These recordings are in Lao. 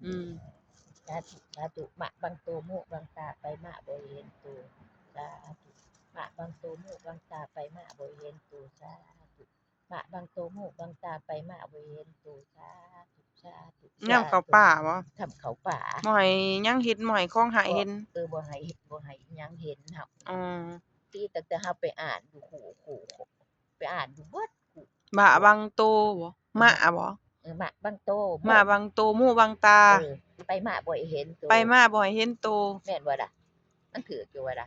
ອືມ ສາທຸ ສາທຸ ມະບັງໂຕ ໂມບັງຕາ ໄປມະບໍ່ເຫັນໂຕ ສາທຸ ມະບັງໂຕ ໂມບັງຕາ ໄປມະບໍ່ເຫັນໂຕ ສາທຸ ມະບັງໂຕ ໂມບັງຕາ ໄປມະບໍ່ເຫັນໂຕ ສາທຸ ສາທຸ ຍາມເຂົ້າປ່າບໍ່? ຍາມເຂົ້າປ່າ ບໍ່ໃຫ້ຫຍັງເຫັນ ບໍ່ໃຫ້ຂອງຮ້າຍເຫັນ ເອີ ບໍ່ໃຫ້ ບໍ່ໃຫ້ຫຍັງເຫັນເຮົາ ອໍ ທີ່ຕັ້ງແຕ່ເຮົາໄປອ່ານຢູ່ຄູ່ ຄູ່ ໄປອ່ານຢູ່ເບິດ ມະບັງໂຕບໍ່? ມະບໍ່? ເອີ ມະບັງໂຕ ມະບັງໂຕ ໂມບັງຕາ ເອີ ໄປມະບໍ່ໃຫ້ເຫັນໂຕ ໄປມະບໍ່ໃຫ້ເຫັນໂຕ ແມ່ນບໍ່ລະ? ມັນຖືກຢູ່ບໍ່ລະ?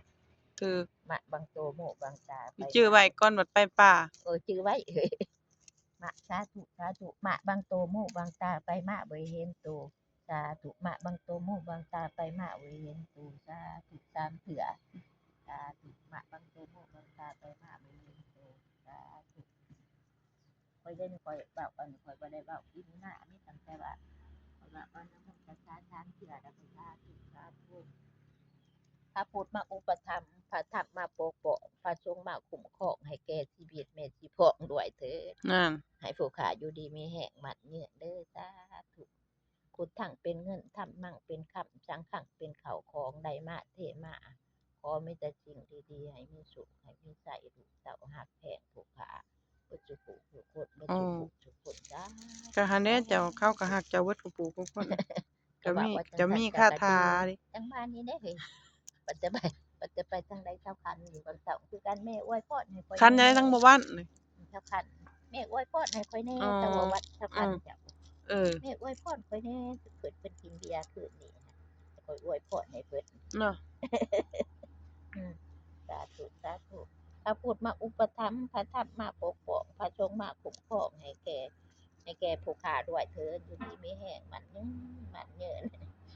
ຖືກ ມະບັງໂຕ ໂມບັງຕາ ໄປ ຈື່ໄວ້ກ່ອນ ບັດໄປປ່າ ເອີ ຈື່ໄວ້ ມະ ສາທຸ ສາທຸ ມະບັງໂຕ ໂມບັງຕາ ໄປມະບໍ່ໃຫ້ເຫັນໂຕ ສາທຸ ມະບັງໂຕ ໂມບັງຕາ ໄປມະບໍ່ໃຫ້ເຫັນໂຕ ສາທຸ ສາມເທື່ອ ສາທຸ ມະບັງໂຕ ໂມບັງຕາ ໄປມະບໍ່ໃຫ້ເຫັນໂຕ ສາທຸ ຂ້ອຍເດ້ນີ້ ຂ້ອຍເວົ້າ ອັນ ຂ້ອຍບໍ່ໄດ້ເວົ້າອີ່ນີ້ນະ ມີຕັ້ງແຕ່ວ່າ ຂ້ອຍວ່າ ເວົ້ານະໂມຕັດສະສາມເທື່ອ ແລ້ວກໍສາທຸ ສາທຸ ພະພຸດມາອຸປະຖຳ ພະທຳມາປົກປ້ອງ ພະສົງມາຄຸ້ມຄອງ ໃຫ້ແກ່ຊີວິດແມ່ຊີພອງດ້ວຍເທີ້ນ ນັ້ນ ໃຫ້ຜູ້ຂ້າຢູ່ດີມີແຮງໝັ້ນຍືນເດີ ສາທຸ ພຸດທັງເປັນເງິນ ທຳມັງເປັນຄຳ ສັງຄັງເປັນເຂົ້າຂອງ ໄດ້ມາເທມາ ຂໍມີແຕ່ສິ່ງດີໆ ໃຫ້ມີສຸກ ໃຫ້ມີໄຊ ລູກເຕົ້າຮັກແພງຜູ້ຂ້າ ເບິດສູ່ຜູ້ທຸກຄົນ ເບິດສູ່ຜູ້ທຸກຄົນ ສາທຸ ກໍຫັ້ນແຫຼະ ເຈົ້າ ເຂົາກໍຮັກເຈົ້າເບິດຄູ່ຜູ້ທຸກຄົນ ເຈົ້າມີ ເຈົ້າມີຄາຖາເດ້ ຈັ່ງວ່ານີ້ເດ້ເຮີ້ຍ ວ່າແຕ່ໄປ ວ່າແຕ່ໄປທາງໃດຊາວຄັນ ຢູ່ກັບເຈົ້າຄືກັນ ແມ່ອວຍພອນໃຫ້ຂ້ອຍ ຄັນໃຫຍ່ທັງໝູ່ບ້ານນີ້ ຊາວຄັນ ແມ່ອວຍພອນໃຫ້ຂ້ອຍແດ່ ອໍ ເຈົ້າວ່າວັດຊາວຄັນ ເຈົ້າ ເອີ ແມ່ອວຍພອນຂ້ອຍແດ່ ເພິ່ນ ເພິ່ນກິນເບຍຄືນນີ້ ຂ້ອຍອວຍພອນໃຫ້ເພິ່ນເນາະ ອືມ ສາທຸ ສາທຸ ພະພຸດມາອຸປະຖຳ ພະທຳມາປົກປ້ອງ ພະສົງມາຄຸ້ມຄອງ ໃຫ້ແກ່ ໃຫ້ແກ່ຜູ້ຂ້າດ້ວຍເທີ້ນ ຢູ່ດີມີແຮງ ໝັ້ນຍືນ ໝັ້ນຍືນ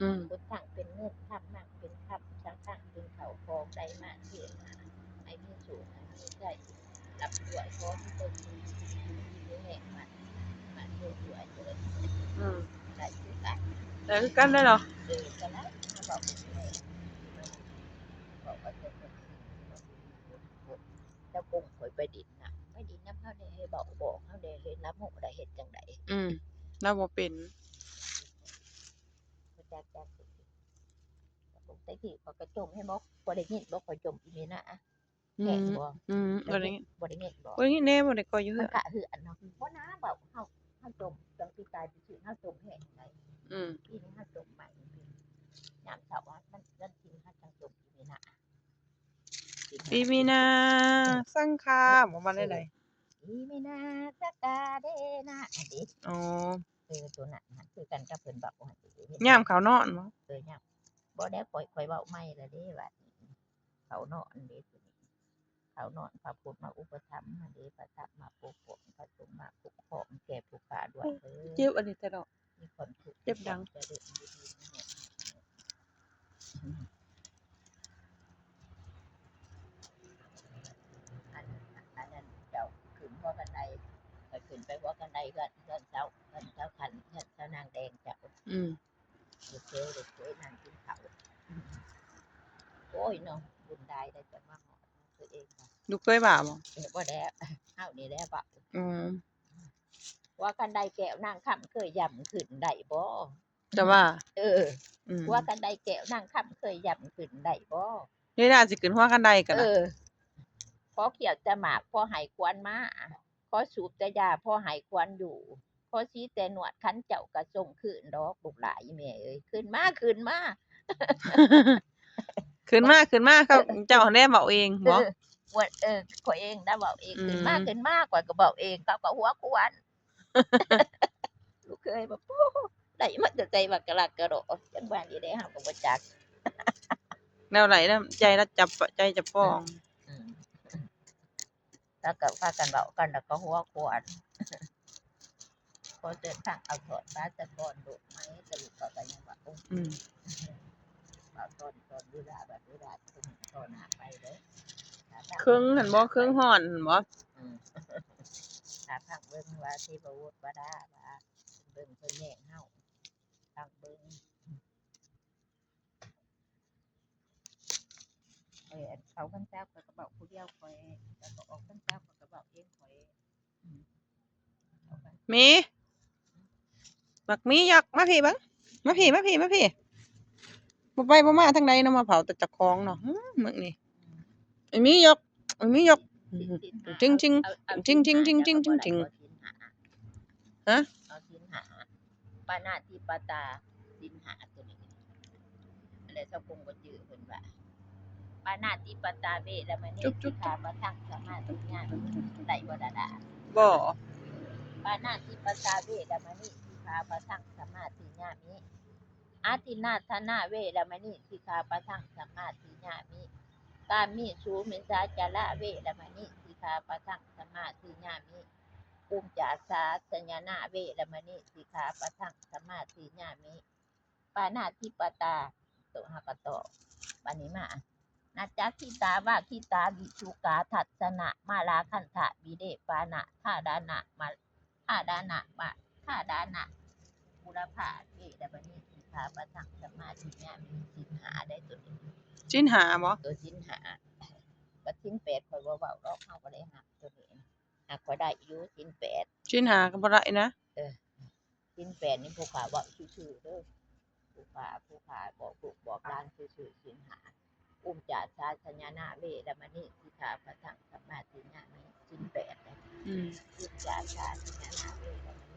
ອືມ ພຸດທັງເປັນເງິນ ທຳມັງເປັນຄຳ ສັງຄັງເປັນເຂົ້າຂອງ ໄດ້ມາເທມາ ໃຫ້ມີໂຊກໃຫ້ມີໄຊ ລ່ຳລວຍ ຂໍມີແຕ່ສິ່ງດີໆ ຢູ່ດີມີແຮງ ໝັ້ນ ໝັ້ນລວຍໆ ເທີ້ນ ອືມ ໄດ້ຄືກັນ ໄດ້ຄືກັນເດີເນາະ ເອີ ກໍໄດ້ ເວົ້າ ເວົ້າ ເວົ້າ ເຈົ້າກົງຂ້ອຍໄປດິນນະ ໄປດິນນຳເຮົາແດ່ ເຮັດເວົ້າບອກເຮົາແດ່ ເຮັດລະໂມໄດ້ເຮັດຈັ່ງໃດ ອືມ ລາວບໍ່ເປັນ ບໍ່ຈັກຈັກ ແຕ່ກີ້ຂ້ອຍກໍຈົ່ມ ເຫັນບໍ່ ບໍ່ໄດ້ຍິນບໍ່ ຂ້ອຍຈົ່ມອີ່ເມນະ ອືມ ແມ່ນບໍ່ ອືມ ບໍ່ໄດ້ຍິນ ບໍ່ໄດ້ຍິນບໍ່ ບໍ່ໄດ້ຍິນແດ່ ບໍ່ໄດ້ກໍຢູ່ເຮືອນ ມັນກະເຮືອນເນາະ ບໍ່ນາເວົ້າ ເຮົາ ເຮົາຈົ່ມ ຕອນທີ່ຕາຍໄປຊື່ ເຮົາຈົ່ມແຮງໃດ ອືມ ປີນີ້ເຮົາຈົ່ມໃໝ່ ຍາມເຊົ້າ ວັນ ວັນສິນ ເຮົາຈັ່ງຈົ່ມອີ່ເມນະ ອີ່ເມນາ ອືມ ສັງຄາ ບໍ່ວ່າແນວໃດ ເອີ ອີ່ເມນາ ສະກາເດນະ ອັນນີ້ ອໍ ເອີ ໂຕນັ້ນ ຄືກັນກັບເພິ່ນເວົ້າຫັ້ນ ຍາມເຂົານອນບໍ່ ເອີ ຍາມ ບໍ່ແລ້ວ ຂ້ອຍ ຂ້ອຍເວົ້າໃໝ່ລະເດ້ ວ່າເຂົານອນເດ້ ເຂົານອນ ພະພຸດມາອຸປະຖຳຫັ້ນເດ້ ພະທຳມາປົກປ້ອງ ພະສົງມາຄຸ້ມຄອງ ແກ່ຜູ້ຂ້າດ້ວຍເທີ້ນ ເຈັບອັນນີ້ແທ້ເນາະ ມີຄວາມສຸກ ເຈັບດັງ ຄວາມຈະເລີນ ຢູ່ດີມີແຮງ ອັນ ອັນນັ້ນເຈົ້າຂຶ້ນຫົວຄັນໄດ ຂ້ອຍຂຶ້ນໄປຫົວຄັນໄດເຮືອນ ເຮືອນຊາວ ເຮືອນຊາວຄັນ ເຮືອນຊາວນາງແດງເຈົ້າ ອືມ ລູກເຂີຍ ລູກເຂີຍນັ່ງກິນເຂົ້າ ໂອ້ຍເນາະ ບຸນຫຼາຍໄດ້ຈະມາຮອດ ເຂົາເອງວ່າ ລູກເຂີຍວ່າບໍ່? ເອີ ບໍ່ແລ້ວ ເຮົານີ້ແຫຼະເວົ້າ ອືມ ຫົວຄັນໄດແກ້ວນາງຄຳເຄີຍຢ້ຳຂຶ້ນໄດ້ບໍ່? ຈະວ່າ ເອີ ອືມ ຫົວຄັນໄດແກ້ວນາງຄຳເຄີຍຢ້ຳຂຶ້ນໄດ້ບໍ່? ເວລາຊິຂຶ້ນຫົວຄັນໄດກໍໄດ້ ເອີ ຂໍຂ້ຽວແຕ່ໝາກ ພໍໃຫ້ຄວັນມາ ຂໍສູບແຕ່ຢາ ພໍໃຫ້ຄວັນຢູ່ ຂໍສີແຕ່ນວດ ຄັນເຈົ້າກະສົ່ງຄືນດອກ ລູກຫຼານອີ່ແມ່ເອີຍ ຂຶ້ນມາ ຂຶ້ນມາ ຂຶ້ນມາ ຂຶ້ນມາ ເຂົາເຈົ້າຫັ້ນແຫຼະເວົ້າເອງບໍ? ເອີ ເອີ ຂ້ອຍເອງນະເວົ້າເອງ ອືມ ຂຶ້ນມາ ຂຶ້ນມາ ຂ້ອຍກໍເວົ້າເອງ ເຂົາກໍຫົວຄວັນ ລູກເຂີຍວ່າ ໂອ້ ໄດ້ມາແຕ່ໃສວ່າກະລະກະໂລ ຈັ່ງວ່ານີ້ແຫຼະ ເຮົາກໍບໍ່ຈັກ ແນວໃດນຳ ໃຈລະຈັບ ໃຈຈະປ້ອງ ອືມ ແລ້ວກໍພາກັນເວົ້າກັນ ແລ້ວກໍຫົວຂວັນ ພໍເດີນທາງເອົາຖອດມາແຕ່ກ່ອນໂດດໄມ້ ແຕ່ລູກກໍ ກໍຍັງວ່າ ໂອ້ ອືມ ເວົ້າຕອນ ຕອນເວລາ ບັດເວລາ ຕໍ່ໜ້າໄປເດີ ເຄິ່ງຫັ້ນບໍ່ ເຄິ່ງຮ້ອນຫັ້ນບໍ່ ອືມ ຖ້າຟັງເບິ່ງວ່າຊິບໍ່ໂຫວດບໍ່ດ່າ ວ່າເບິ່ງເພິ່ນແຍ່ງເຮົາ ຟັງເບິ່ງ. ຂ້ອຍ ອັນ ເຂົ້າພັນສາ ຂ້ອຍກໍເວົ້າຜູ້ດຽວຂ້ອຍ ແລ້ວກໍອອກພັນສາ ຂ້ອຍກໍເວົ້າເອງຂ້ອຍ ອືມ ໝີ ບັກໝີ ຢອກມາພີ້ເບິ່ງ ມາພີ້ ມາພີ້ ມາພີ້ ບໍ່ໄປບໍ່ມາທາງໃດເນາະ ມາເຝົ້າແຕ່ເຈົ້າຂອງເນາະ. ຫື ມື້ນີ້ ໄອ້ໝີຢົກ ໄອ້ໝີຢົກ ຊິນ ຊິນຫ້າ ຈິງໆ ເອົາ ເອົາ ຈິງໆ ຈິງໆ ຈິງໆ ຈິງໆ ຊິນຫ້າ ຮະ ເອົາສິນຫ້າ ປານາທິປາຕາ ສິນຫ້າຕົວນີ້ ອັນໃດຊາວກົງບໍ່ຈື່ເພິ່ນວ່າ ປານາທິປາຕາເວລະມະນີ ສິກຂາປະທັງສະມາທິຍາມິ ໄດ້ບໍ່ດາດາ? ບໍ່. ປານາທິປາຕາເວລະມະນີ ສິກຂາປະທັງສະມາທິຍາມິ ອາທິນນາທານາເວລະມະນີ ສິກຂາປະທັງສະມາທິຍາມິ ກາເມສຸມິດສາຈາລາເວລະມະນີ ສິກຂາປະທັງສະມາທິຍາມິ ອຸຈຈາສາສະຍານາເວລະມະນີ ສິກຂາປະທັງສະມາທິຍາມິ ປານາທິປາຕາ ໂຕເຮົາກໍຕອບ. ບາດນີ້ມາ ນະຈັກຂິຕາວາຂິຕາວິສຸກາທັດສະນະມາລາຄັນທະວິເລປານະທາດານະມາ ທາດານະມາ ທາດານະບຸລະພາເວລະມະນີ ສິກຂາປະທັງສະມາທິຍາມິ ສິນຫ້າໄດ້ຕົວນີ້ ສິນຫ້າບໍ່? ເອີ ສິນຫ້າ ບັດສິນແປດຂ້ອຍບໍ່ເວົ້າດອກ ເຮົາບໍ່ໄດ້ຮັບຕົວນີ້ ຫາກຂ້ອຍໄດ້ຢູ່ສິນແປດ ສິນຫ້າກໍບໍ່ໄດ້ນະ. ເອີ ສິນແປດນີ້ຜູ້ຂ້າເວົ້າຊື່ໆເດີ ຜູ້ຂ້າ ຜູ້ຂ້າບອກລູກບອກຫຼານຊື່ໆ ສິນຫ້າ ອຸຈຈາສາສະຍານາເວລະມະນີ ສິກຂາປະທັງສະມາທິຍາມິ ສິນແປດເດ້ ອືມ ອຸຈຈາສາສະຍານາເວລະມະ